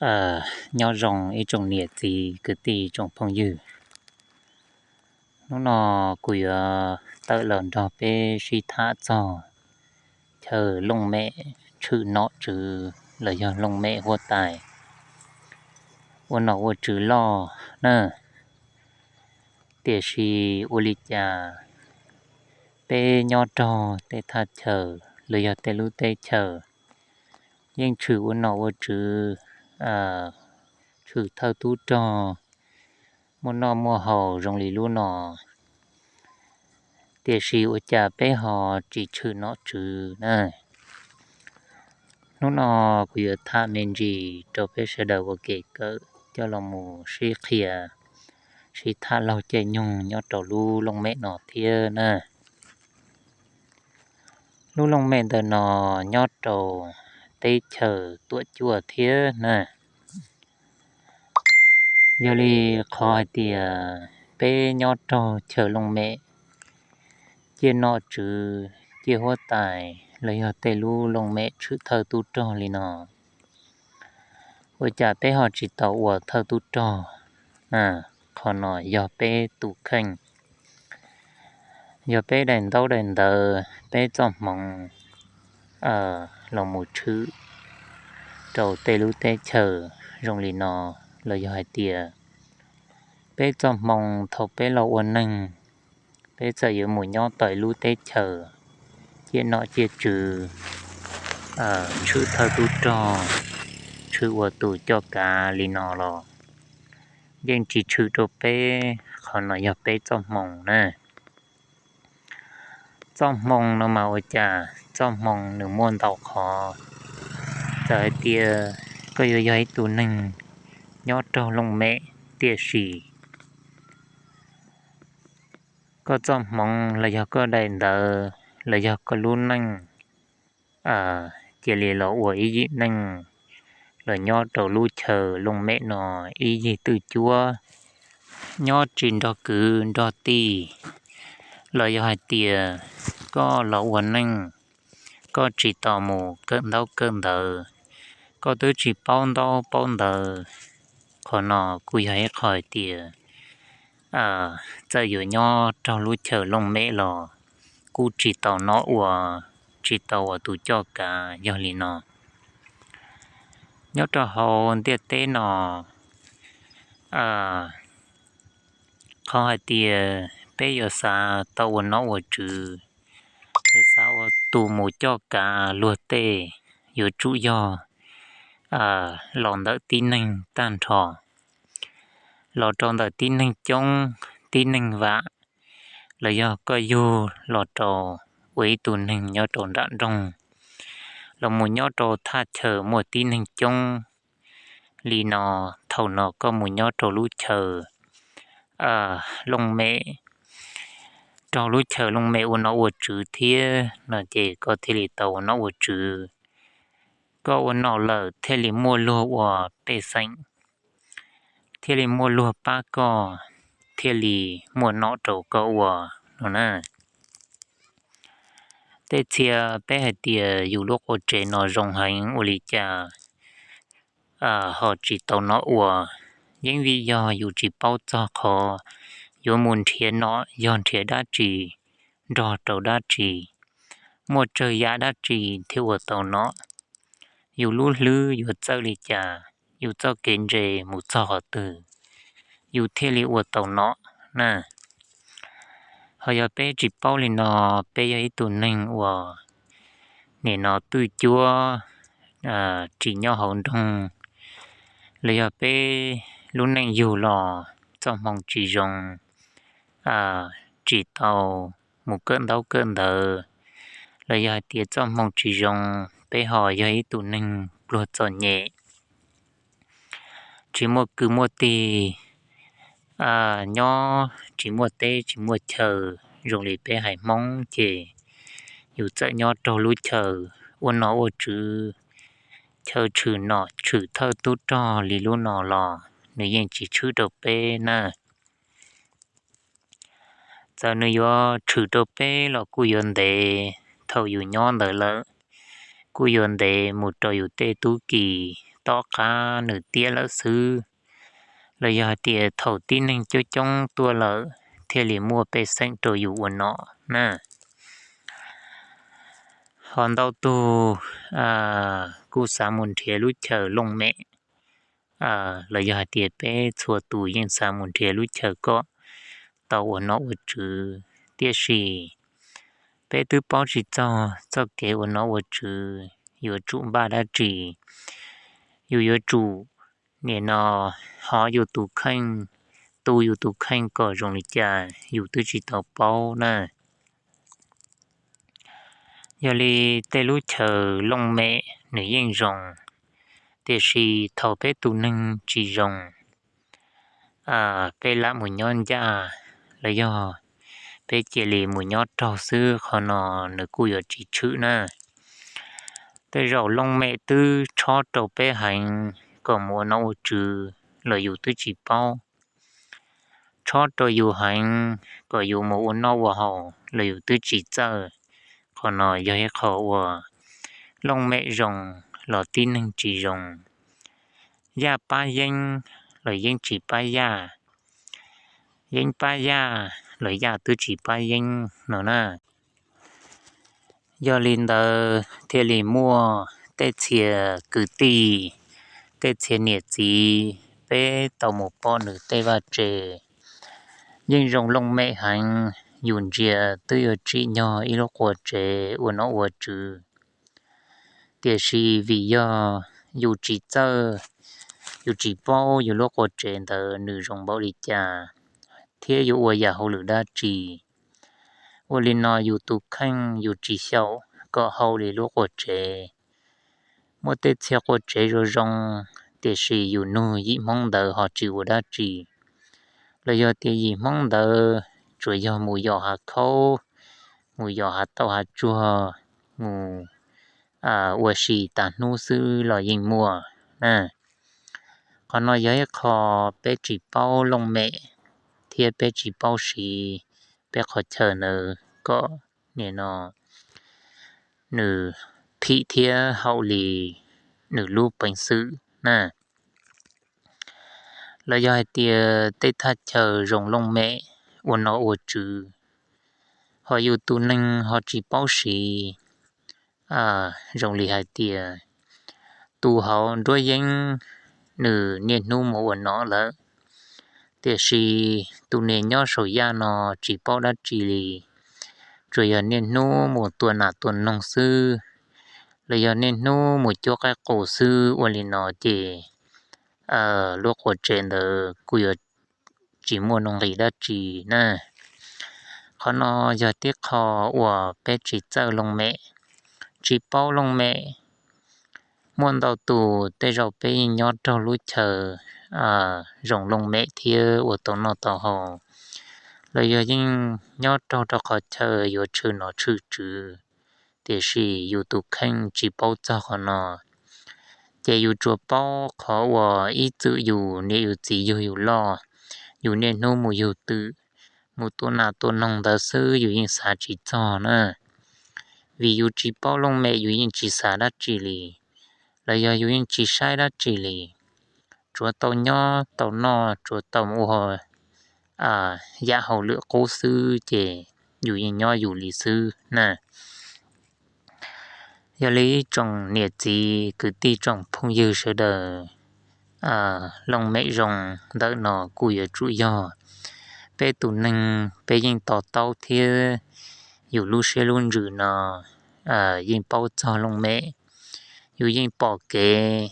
Nyob zoo ib tsoom niam txiv kwv tij tsoom phooj ywg. Hnub no kuv yuav tawm los nrog peb sib tham txog chaw looj mem tshwm nom tswv los yog looj mem huab tais ua nom ua tswv loj na. Tiam sis ua li cas peb nyob rau tej thaj chaw los yog tej lub teb chaws yeej tshwm ua nom ua tswv, tshwm thawj tub rog, muaj noj muaj haus zoo li lub no, tiam sis ua cas peb ho tsis tshwm nom tswv na? Hnub no kuv yuav tham me ntsis rau peb sawv daws ua kev kawm coj los mus sib qhia, sib tham laug caij nyoog nyob rau lub looj mem no thiab na. Lub looj mem ntawm no nyob rau teb chaws Tuam Cuaj thiab na. Yog li qhov hais tias peb nyob raug chaw looj mem ciaj nom tswv, ciaj huab tais los yog tej lub looj mem tshwm thawj tub rog li no, ua cas peb ho tsis tau ua thawj tub rog? Qhov no yog peb tus kheej, yog peb daim ntaub daim ntawv, peb txoj hmoov los mus tshwm rau tej lub teb chaws zoo li no, los yog hais tias peb txoj hmoo thaum peb los ua neeg, peb txawm yuav mus nyob tau ib lub teb chaws ciaj nom ciaj tswv, tshwm thawj tub rog, tshwm ua tus coj kav li no los yeej tsis tshwm rau peb. Qhov no yog peb txoj hmoo na. Txoj hmoo no mas ua cas txoj hmoo nws muaj ntau qhov. Txawm hais tias koj yuav yog ib tug neeg nyob raug looj mem, tiam sis koj txoj hmoov los yog koj daim ntawv los yog koj lub neej cia li los ua ib yim neeg los nyob rau lub chaw looj mem no ib yig twj cuab, nyob tsis nrog kwv nrog tij, los yog hais tias koj los ua neej, koj tsis tau mus kawm ntaub kawm ntawv, koj twb tsis paub ntaub paub ntawv. Qhov no kuj yog ib qho hais tias txawm yuav nyob raug lub chaw looj mem los kuj tsis tau noj ua, tsis tau ua tus coj kav yog li no. Nyob rau hauv ntiaj teb no, qhov hais tias peb yuav xav tau ua nom ua tswv, yuav xav ua tus mus coj kav luag tej, yuav tsum yog los ntawm tib neeg tag nrho, los rau ntawm tib neeg coob, tib neeg vam, los yog koj yug los rau ua ib tug neeg nyob rau nram nroog, los mus nyob rau thaj chaw muaj tib neeg coob li no, thaum no koj mus nyob rau lub chaw looj mem, raug lub chaw looj mem ua nom ua tswv thiab no ces koj thiaj li tau ua nom ua tswv. Koj ua nom lawm thiaj li muaj luag ua pej xeem, thiaj li muaj luag pab koj, thiaj li muaj nom rau koj ua no na. Tej txhia peb hais tias yus lub qua tsev no zoo heev ua li cas ho tsis tau noj ua, yeej vim yog yus tsis paub txog qhov yuav mus nrhiav nom yog nrhiav dab tsi, nrog rau dab tsi, muaj tsawg yam dab tsi thiaj ua tau nom. Yus lub hlwb yuav txawj li cas, yus txoj kev ntse mus txog qhov twg, yus thiaj li ua tau nom na. Ho yog peb tsis paub li no, peb yog ib tug neeg uas nim no twj cuab, tsis nyob hauv nroog, los yog peb lub neej yug los txoj hmoo tsis zoo, tsis tau mus kawm ntaub kawm ntawv, los yog hais tias txoj hmoo tsis zoo, peb ho yog ib tug neeg pluag txom nyem, tsis muaj kwv muaj tij, nyob tsis muaj teb tsis muaj chaw, zoo li peb haiv Hmoob ces yus txawm nyob raug lub chaw ua nom ua tswv, chaw tshwm nom tshwm thawj tub rog li lub no los nws yeej tsis tshwm rau peb na. Txawm nws yuav tshwm rau peb los kuj yuav ntev, thaum yus nyob ntawd lawm kuj yuav ntev mus rau yus tej tub ki tob qab nws tiav lawm xwb, los yog hais tias thaum tib neeg coob coob tuaj lawm thiaj li muaj pej xeem rau yus ua nom na. Ho ntau tug kuj xav mus nrhiav lub chaw looj mem, los yog hais tias peb txhua tus yeej xav mus nrhiav lub chaw kom tau ua nom ua tswv, tiam sis peb twb paub tsis txog txoj kev ua nom ua tswv yuav tsum npaj dab tsi, yus yuav tsum nim no hov yus tus kheej, tu yus tus kheej kom zoo li cas yus twb tsis tau paub na. Yog li tej lub chaw looj mem nws yeej zoo, tiam sis thaum peb tus neeg tsis zoo, peb lam mus nyob ncaj los yog peb cia li mus nyob raug xwb, qhov no nws kuj yuav tsis tshwm na. Tej zaum looj mem twb tshob rau peb heev kom mus ua nom ua tswv los yus twb tsis paub, tshob rau yus heev kom yus mus ua noj ua haus los yus twb tsis txawj. Qhov no yog ib qho uas looj mem zoo los tib neeg tsis zoo. Yaj pab yeeb los yeeb tsis pab yaj, yeeb pab yaj los yaj twb tsis pab yeeb no na. Yog li ntawd thiaj li muaj tej txhia kwv tij, tej txhia niam txiv, peb tau mus pom nws tej vaj tse yeej zoo looj mem heev, yus ntsia twb yuav tsim nyog ib lub qua tsev ua nom ua tswv. Tiam sis vim yog yus tsis txawj, yus tsis paub yus lub qua tsev ntawd nws zoo npaum li cas, thiab yuav ua yam hauj lwm dab tsi. Ua li no yus tus kheej yus tsis xyaum kom haum li lub qua tsev. Muaj tej txhia qua tsev zoo zoo, tiam sis yus nug yim Hmoob ntawd ho tsis ua dab tsi, los yog tias yim Hmoob ntawd tsuas yog mus yos hav khaub, mus yos hav tauj hav tsuag, mus ua si tas hnub xwb los yeej muaj. Qhov no yog ib qho peb tsis paub looj mem thiab peb tsis paub siv peb qhov chaw ntawd kom nim no nws phim thiab haum li nws lub peev xwm na. Los yog hais tias tej thaj chaw zoo looj mem ua nom ua tswv, ho yus tus neeg ho tsis paub siv, zoo li hais tias tus hauv nruab yeeb nws niaj hnub mus ua nom lawm, tiam sis tus niag nyob saum yaj no tsis paub dab tsi li, tsuas yog niaj hnub mus tua nas tua noog xwb, los yog niaj hnub mus cuab qaib qus xwb. Ua li no ces lub qua tsev ntawd kuj yuav tsis muaj nuj nqis dab tsi na. Qhov no yog tib qho uas peb tsis txawj looj mem, tsis paub looj mem. Muaj ntau tus tej zaum peb yeej nyob raug lub chaw zoo looj mem thiab ua tau noj tau haus, los yog yeej nyob raug rau qhov chaw yuav tshwm nom tshwm tswv, tiam sis yus tus kheej tsis paub txog qhov no. Ces yus tsuas paub qhov uas ib txwm yus niam yus txiv yug yus loj, yus niaj hnub mus yug twm, mus tua nas tua noog ntawd xwb yus yeej xav tsis txog na. Vim yus tsis paub looj mem yus yeej tsis xav dab tsi li, los yog yus yeej tsis saib dab tsi li, tsuav tau nyob tau noj tsuav tau ua yam hauj lwm qub xwb ces yus yeej nyob yus li xwb na. Yog li ib tsoom niam txiv kwv tij tsoom phooj ywg sawv daws, looj mem zoo ntawm no kuj yuav tsum yog peb tus neeg peb yeej to taub thiab yus lub siab lub ntsws no yeej paub txog looj mem, yus yeej pom kev,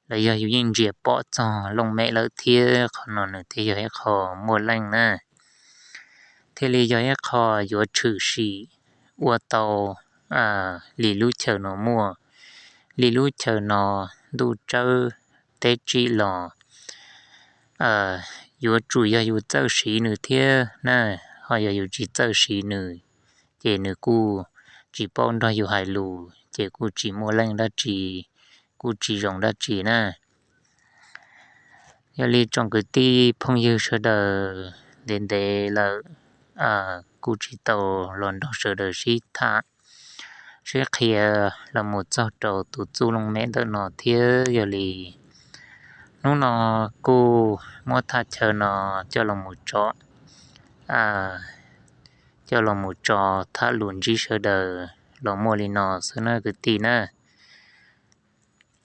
los yog yus yeej ntsia pom txog looj mem lawm thiab, qhov no nws thiaj yog ib qho muaj leej na. Thiaj li yog ib qho yuav tshwm sim ua tau li lub chaw no muaj, li lub chaw no ntuj tsawb teb tsim los yuav tsum yog yus txawj siv nws thiab na. Ho yog yus tsis txawj siv nws, ces nws kuj tsis paub nrog yus hais lus ces kuj tsis muaj leej dab tsi, kuj tsis zoo dab tsi na. Yog li tsoom kwv tij phooj ywg sawv daws, ntev ntev lawm kuj tsis tau los nrog sawv daws sib tham, sib qhia los mus txog rau tus txuj looj mem ntawm no thiab. Yog li hnub no kuj muab thaj chaw no coj los mus tso, coj los mus tso tham lus ntsib sawv daws los muaj li no xwb na kwv tij na.